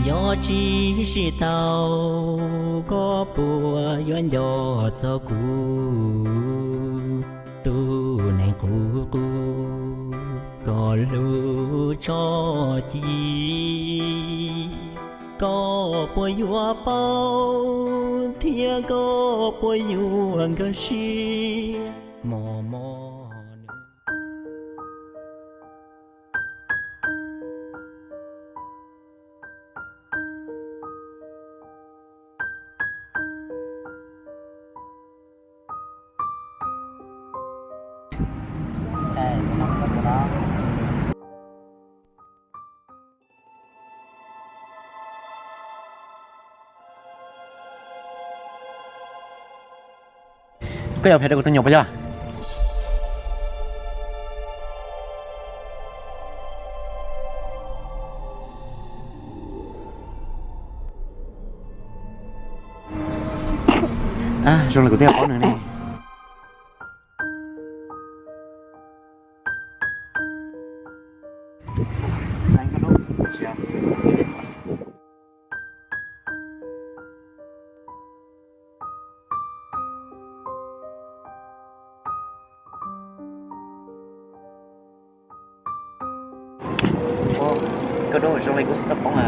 Yog tsis sib tau, koj puas yuav nco txog kuv, tus neeg qub qub koj hlub tso ci? Koj puas yuav paub thiab koj puas yuav nkag siab mos mos? Koj yuav qhia rau kuv tus nyuam puas yog? Zoo li kuv twb paub nws ne. Koj dub zoo li koj xub tau poob a.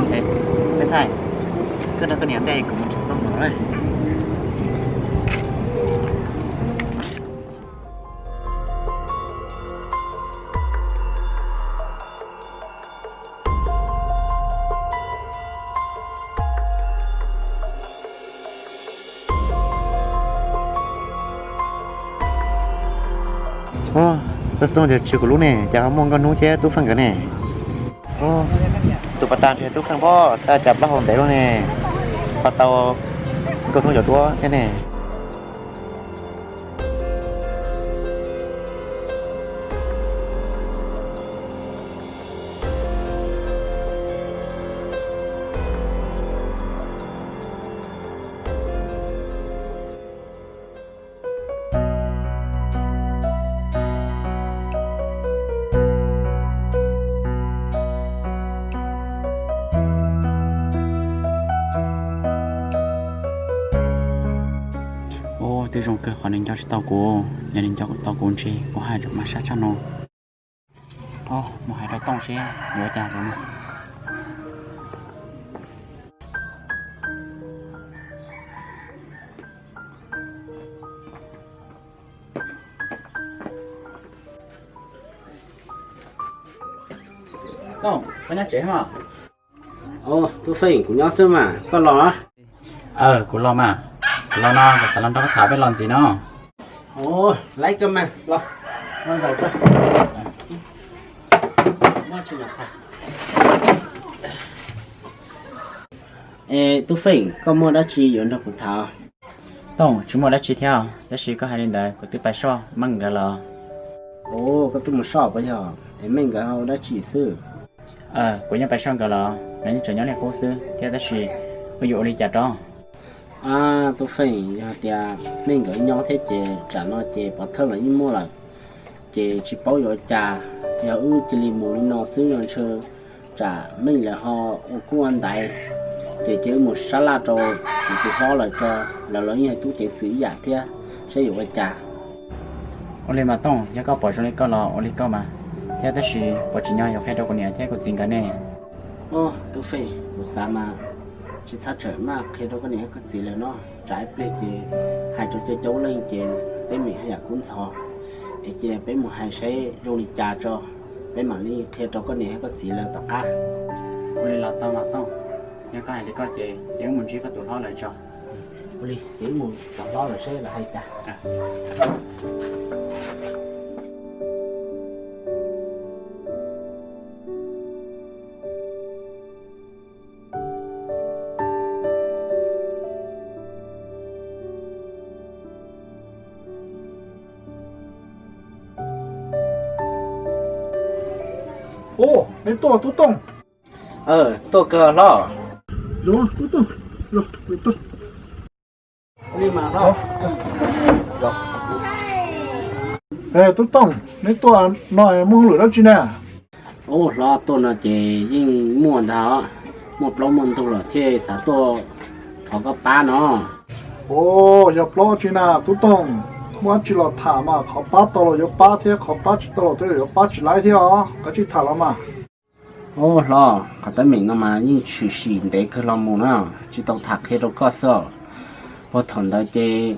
Peb txhais, koj nrog koj niam ntej kuv mus tsis tau mus lawm. Koj xub tias tsis kuv lub ne, cas ho muaj Nkauj Hnub thiab Tub Feej nkawd ne? Tus pas tas ntshe Tub Feej pob, cas plaub hau ntev lub ne, ho tau Nkauj Hnub cov duab thiab ne. Ub, twb zoo kawg qhov nws nco tsis tau kuv, yog nws nco tau kuv ntshe kuv haj tseem mas sab tshaj no. Mus hais rau Tooj seb yuav ua cas rau no. Tooj, koj nyob tsev mas? Tub Feej, kuv nyob xwb mas, koj los? Kuv los mas, kuv los no kuv xav los nrog koj tham peb lo ntxiv no. Laib koj mas, los. Es Tub Feej, koj muaj dab tsi yuav nrog kuv tham? Tooj, tsis muaj dab tsi thiab, tab sis koj hais li ntawd kuv twb pais soj Meej nkawd lawm. Koj twb mus soj puas yog? Es Meej nkawd ua dab tsi xwb? Kuv yeej pais soj nkawd los, nkawd yeej tseem nyob li qub xwb thiab, tab sis wb yuav ua li cas rau? Tub Feej, yog tias Meej nkawd nyob thiab ces tsam no ces pov thawj los yeej muaj lawm, ces tsis paub yuav ua cas. Yog wb cia li mus li no xwb no ntshe tsam Meej lawv ho ua kuj ua ntaiv, ces cia wb mus sab laj rau kuv tus hlob lawv tso, lawv los yeej yog tub ceev xwm ib yam thiab, saib yuav ua cas. Ua li mas Tooj, yog koj pom zoo li koj los ua li koj mas, thiab tab sis pom tsis nyob yuav qhia rau kuv niam thiab kuv txiv nkawd ne. Tub Feej, kuv xav mas tsis txhob txhawj maj qhia rau koj niam thiab koj txiv lawv no, tsam ib pliag ces hais rau cov coob leej ces teeb meem haj yam kub ntxhov. Es cia peb mus hais saib zoo li cas tso, peb mam li qhia rau koj niam thiab koj txiv lawv tom qab. Ua li los tau mas Tooj, yog koj hais li koj ces cia wb mus ntsib koj tus hlob lawv tso. Ua li ces wb mus tom hlob lawv saib lawv hais cas. Ub, neb tuaj Tub Tooj? Tuaj kawg hlob. Tub Tooj, neb tuaj no muaj hauj lwm dab tsi na? Ub, hlob, tuaj no ces yeej muaj ntag, muaj plaub muaj ntug lawm thiaj xav tuaj thov koj pab no. Ua, yog plaub tsi na Tub Toog? Muaj dab tsi los tham mas, qhov pab tau los yuav pab thiab, qhov pab tsis tau los yuav pab tsis laib thiab os. Koj tsis tham los mas. Ub, hlob, qhov teeb meem no mas yeej tshwm sim ntev kawg los mus na, tsis tau tham qhia rau koj xwb. Puag thaum ntawd ces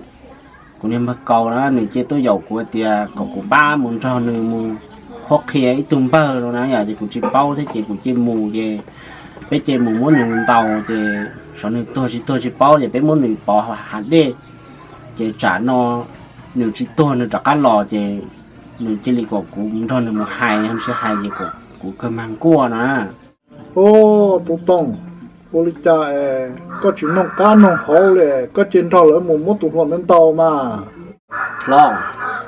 kuv niag npawg Kaus na, nws cia tuaj yaum kuv tias kom kuv pab mus nrog nws mus qhuab qhia ib tug npawg no na yom, ces kuv tsis paub thiab ces kuv cia mus ces peb cia mus muab nws ntaus ces xyov nws tuag tsis tuag tsis paub ces peb muab nws pov hav dej. Ces tsam no nws tsis tuag nws rov qab los ces nws cia li kom kuv nrog nws mus hais, nws tsis hais ces kuv kawg mag nkuaj no na. Ub, Tub Toog, ua li cas es koj tsis noog qab noog hauv li, koj cia nrog lawv mus muab tus hluas ntawd ntaus mas? Hlob,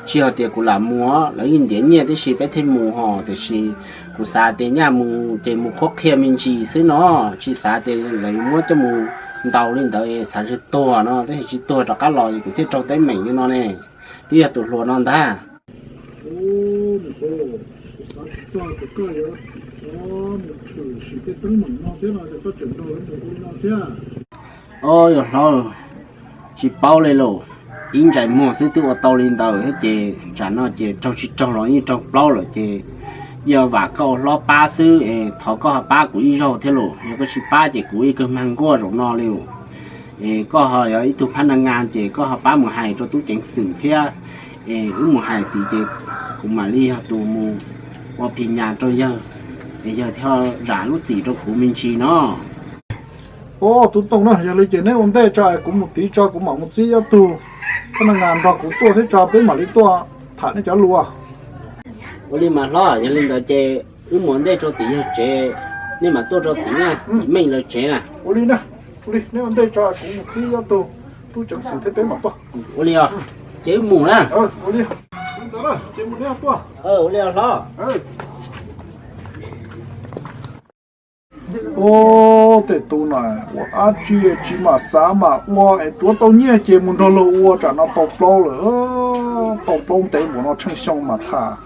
tsis yog tias kuv lam mus, lawv yeej ntiav nyiaj tib si peb thiaj mus hos, tiam sis kuv xav tias nyaj mus ces mus qhuab qhia me ntsis xwb no, tsis xav tias lawv muab coj mus ntaus li ntawd xav ntshe tuag no, tab sis tsis tuag rov qab los es kuv thiaj raug teeb meem li no ne. Twb yog tus hluas no ntag. Ob, yog hlob, tsis paub li lauj, ib ntsais muag xwb twb ua tau li ntawd thiab ces tsam no ces raug tsis raug los yeej raug plaub lawm ces yog vam koj ua hlob pab xwb es thov koj ho pab kuv ib zaug thiab lauj, yog koj tsis pab ces kuv ib kawg mag nkuaj zaum no li. Es koj ho yog ib tug phab naj ngas ces koj ho pab mus hais rau tub ceev xwm thiab, es wb mus hais txiv ces kuv mam li yog tus mus ua phim nyas rau yawg, es yawg thiaj zam lub txim rau kuv me ntsis no. Ob, Tub Toog na, yog li ces neb ua ntej tso es kuv mus tiv tso kuv mam mus txib ob tug phab naj ngas nrog kuv tuaj thiab tso peb mam li tuaj tham nej cov lus. Ua li mas hlob, yog li ntawd ces wb mus ua ntej rau tim yawg tsev, nej mam tuaj rau tim na, tim Meej lawv tsev na. Ua li na, ua li neb ua ntej tso kuv mus txib ob tug tub ceev xwm thiab peb mam tuaj. Ua li os, ces wb mus na. Ua li, ces mus neb tuaj. Ua li os hlob. Ub, tej tub no ua dab tsi tsis mam xav mam ua es tuav tau nyiaj ces mus nrog luag ua tsam no tau plaub lawm, tau plaub ntev npaum no tsheej xyoo mam tham,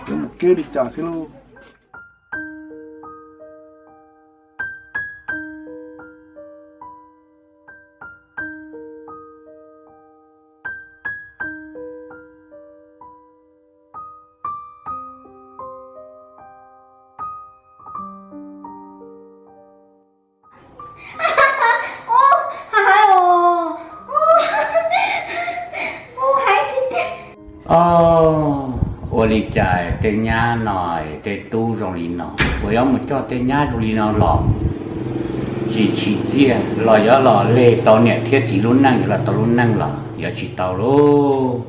yuav mus kev li cas thiab lauj. Ua li cas tej nyab no tej tub zoo li no, puas yuav mus coj tej nyab zoo li no los tsis tsim txiaj, los yuav los leg tau niam thiab txiv lub neej, yuav los tau lub neej los yuav tsis tau lauj.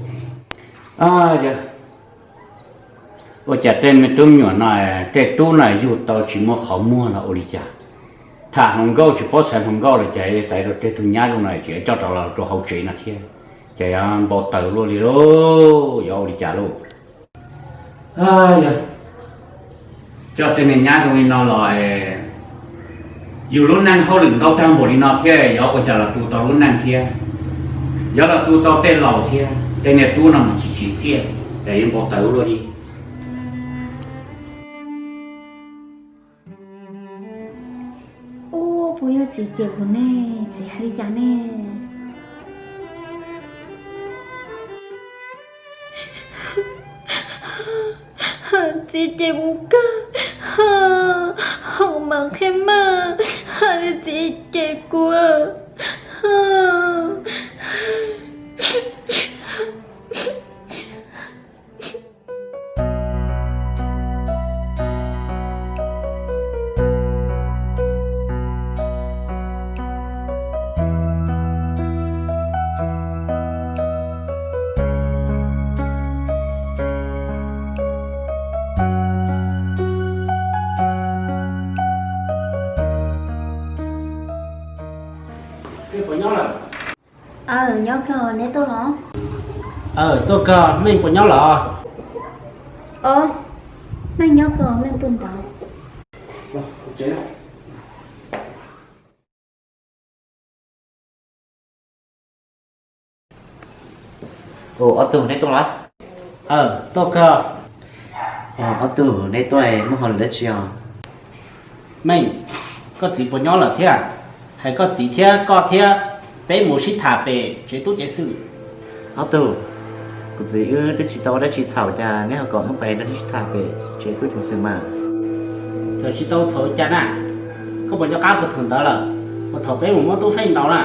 Ua cas tej me tub me nyuam no, tej tub no yug tau tsis muaj qhov muag los ua li cas? Tham hluas nkauj tsis paub xav hluas nkauj los cas xav rau tej tug nyab zoo no tseem coj rov los rau hauv tsev no thiab, ces yuav npau taws luaj li lauj, yuav ua li cas lauj? Yog coj tej niag nyab zoo li no los, yus lub neej hauj lwm ntau tag npaum li no thiab yuav ua cas los tu tau lub neej thiab, yuav los tu tau tej laus thiab, tej niag tub no mas tsis tsim txiaj, ces yuav npau taws luaj li. Ub, puas yog txiv cem kuv ne? Txiv hais li cas ne? Txiv cem mus kawg, ho mam qhia maj, hais tias txiv cem kuv. Aw, nyob kawg, neb tuaj los? Aw, tuaj kawg, Meej puas nyob los? Aw, Meej nyob kawg, Meej pw ntawd. Ob tug neb tuaj los? Aw, tuaj kawg. Ob tug, neb tuaj muaj hauj lwm dab tsi os? Meej, koj txiv puas nyob lawm thiab? Hais koj txiv thiab koj thiab, peb mus sib tham pem tsev tub ceev xwm. Ob tug, kuv txiv wb twb tsis tau ua dab tsi txhaum cas neb ho kom wb pais nrog neb sib tham pem tsev tub ceev xwm mas? Txawm tsis tau txhaum cas na, koj puas nco qab puag thaum ntawd lawm, puag thaum peb mus muab Tub Feej ntaus na?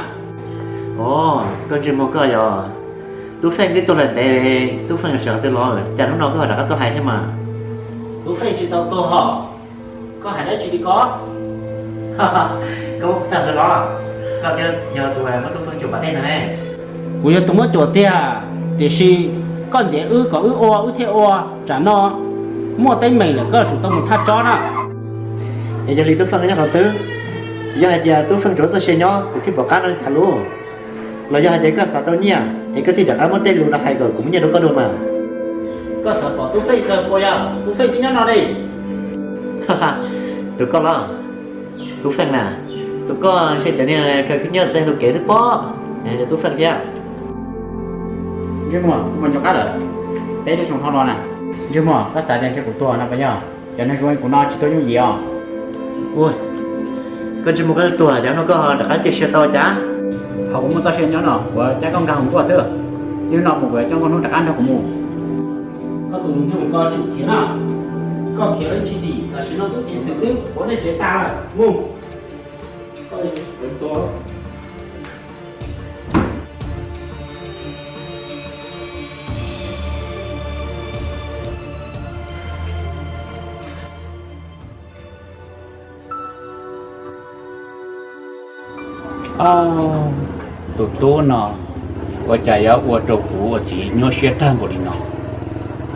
Os, koj ntsej muag koj yog, Tub Feej twb tuag lawm ntev, Tub Feej sawv qhov twg los cas hnub no koj ho rov qab tuaj hais thiab mas? Tub Feej tsis tau tuag hos, koj hais dab tsi li ko? Koj muab kuv tag hawv los? Koj thiaj yog tus muab Tub Feej tsuas pas dej ntag ne. Kuv yog tus muab cuam tiag, tiam sis koj ntiav wb kom wb ua wb thiaj ua, tsam no muaj teeb meem lawm koj tsum tau mus thaj tsob na. Es yog li Tub Feej nyob qhov twg? Yog hais tias Tub Feej tseem muaj txoj sia nyob kuv thiaj pom qab nrog nws tham lus, los yog hais tias koj xav tau nyiaj es koj thiaj rov qab muab tej lus no hais kom kuv muab nyiaj rau koj dua mas? Koj xav pom Tub Feej kawg puas yog? Tub Feej twb nyob no ne. Tus koj los? Tub Feej na? Tus koj ntshe cov niag khaws khib nyiab tej hlua kev xwb pob. Yog Tub Feej thiab. Ntsej muag, koj puas nco qab lawm? Peb lub xyoo hlob los na. Ntsej muag, koj xav tias ntshe kuv tuag no puas yog? Cov neeg zoo li kuv no tsis tuaj yooj yim os. Ua, koj ntsej muag koj tuag, cas no koj rov qab cia siab tau cas? Qhov kuv muaj txoj sia nyob no kuv cab koj nkag hauv nkuaj xwb. Txij hnub no mus kuv coj nkauj hnub rov qab nrog kuv mus. Koj tus ntsej muag ko tsum khiav na. Koj khiav los tsis dim, tam sim no tub ceev xwm twb puav nej tsev tas lawm. Mus. Tus tub no ua cas yuav ua rau kuv ua txiv nyuaj siab tag npaum li no,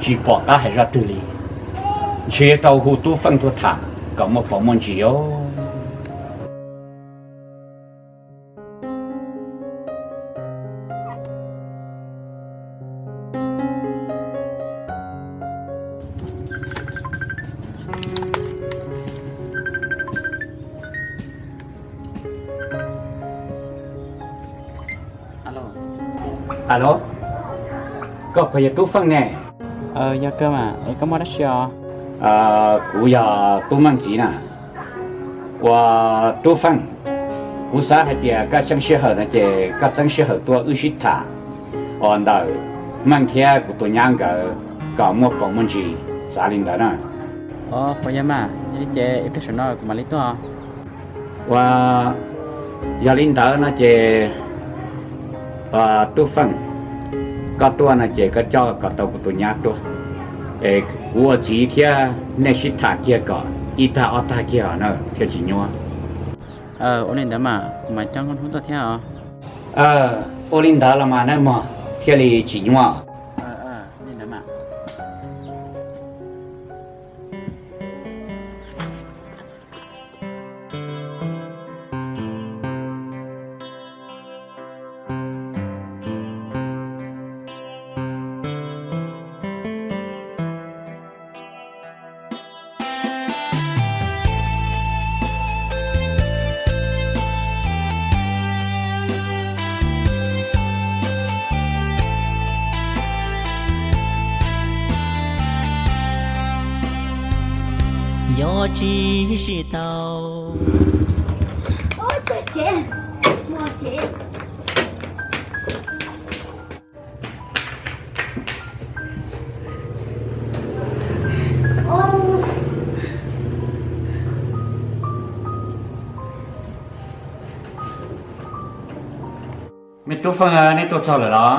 tsis pom qab hais zaj twg li. Ntshe tau hu Tub Feej tuaj tham kom muaj pov muaj ntsis os. Alo, koj puas yog Tub Feej ne? Yog kawg mas, es koj muaj dab tsi os? Kuv yog Tub Meej txiv na. Ua, Tub Feej, kuv xav hais tias koj txeeb sij hawm no ces koj txeeb sij hawm tuaj wb sib tham ua ntawm Meej thiab kuv tus nyab nkawd kom muaj pov muaj ntsis, xav li ntawd na. Os, puas yog mas, yog li ces ib pliag saum no kuv mam li tuaj. Ua, yog li ntawd no ces, Tub Feej, koj tuaj no ces koj coj kom tau kuv tus nyab tuaj, es kuv ua txiv thiab nej sib tham kiag kom ib tag ob tag kiag os na thiaj tsis nyuaj. Ua li ntawd mas kuv mam coj nkauj hnub tuaj thiab os. Ua li ntawd los mas nawb mog, thiaj li tsis nyuaj. Yog tsis tsis tau. Me Tub Feej, nej tuaj txog lawm los?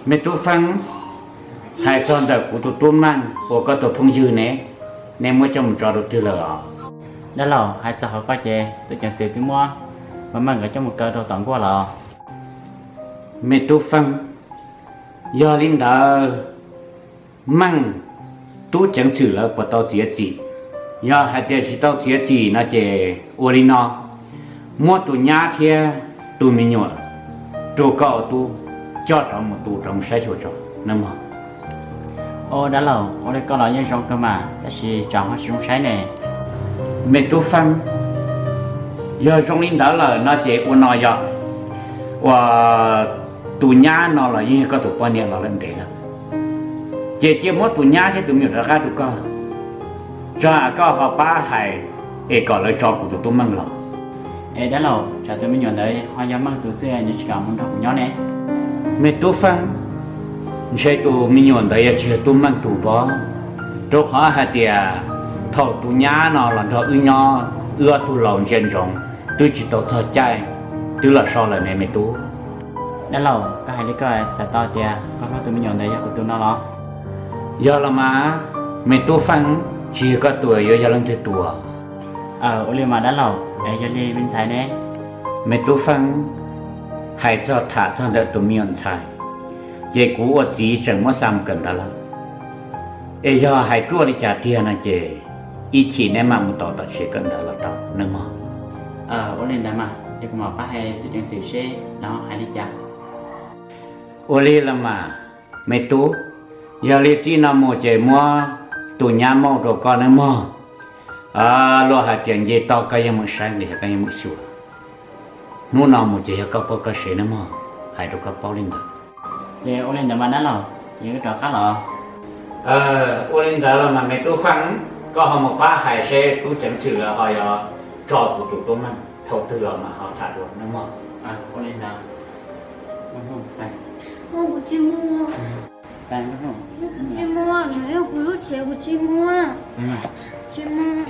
Me Tub Feej, hais txog ntawm kuv tus tub Meej uas koj tus phooj ywg ne, nej muab coj mus tso rau twg lawm os? Dab laug, hais txog qhov ko ces tus ceev xwm twb muab Meej nkawd coj mus kaw rau tom nkuaj lawm. Me Tub Feej, yog li ntawd Meej tub ceev xwm lawv puas tau txiav txim? Yog hais tias tsis tau txiav txim no ces ua li no, muab tus nyab thiab tus me nyuam rau koj ua tub coj rov mus tu rov mus saib xyuas tso nawb mog. Dab laug, ua li koj los yeej zoo kawg mas, tab sis tsam ho tsis zoo saib ne. Me Tub Feej, yog zoo li ntawd lawm no ces ua no yog, uas tus nyab no los yeej yog koj tus poj niam los lawm ntev lawm. Ces cia muab tus nyab thiab tus me nyuam rov qab rau koj, tso koj ho pab hais es kom lawv tso kuv tus tub Meej los. Es dab laug, tsam tus me nyuam ntawd ho yog Meej tus xwb, nws tsis kam mus nrog kuv nyob ne. Me tub Feej, ntshe tus me nyuam ntawd yuav tsis yog tub Meej tus pob, rau qhov hais tias thaum tus nyab no los nrog wb nyob, wb ob tug laus ntsia ntsoov twb tsis tau txog caij, twb los so lawm ne me tub. Dab laug, koj hais li koj xav tau tias koj hlub tus me nyuam ntawd yog kuv tus no los? Yog los mas, me tub Feej, tsis yog koj tus yuav yog leej twg tus? Ua li mas dab laug, es yog li me ntxhais ne? Me tub Feej, hais txog tham txog ntawm tus me nyuam ntxhais, ces kuv ua txiv tseem muab xa mus kawm ntawv lawm. Es yog hais ruaj li cas tiag no ces ib chim neb mam mus tos tom tsev kawm ntawv los tau nawb mog. Ua li ntawd mas ces kuv mam pab hais tus ceev xwm seb nws hais li cas. Ua li los mas, me tub, yog li txij no mus ces muab tus nyab mauj rau koj nawb mog. Luag hais tias nce toj koj yeej meem saib, nqis hav koj yeej meem xyuas. Hnub no mus ces yog koj poj koj sev nawb mog, hais rau koj paub li ntawd. Ces ua li ntawd mas dab laug, ces wb rov qab los. Ua li ntawd los mas me tub Feej, koj ho mus pab hais seb tub ceev xwm lawv ho yuav tso kuv tus tub Meej thaum twg los mas ho tham dua nawb mog. Ua li ntawd. Kuv tsis mus. Kuv tsis mus, nws yog kuv lub tsev, kuv tsis mus. Tsis mus.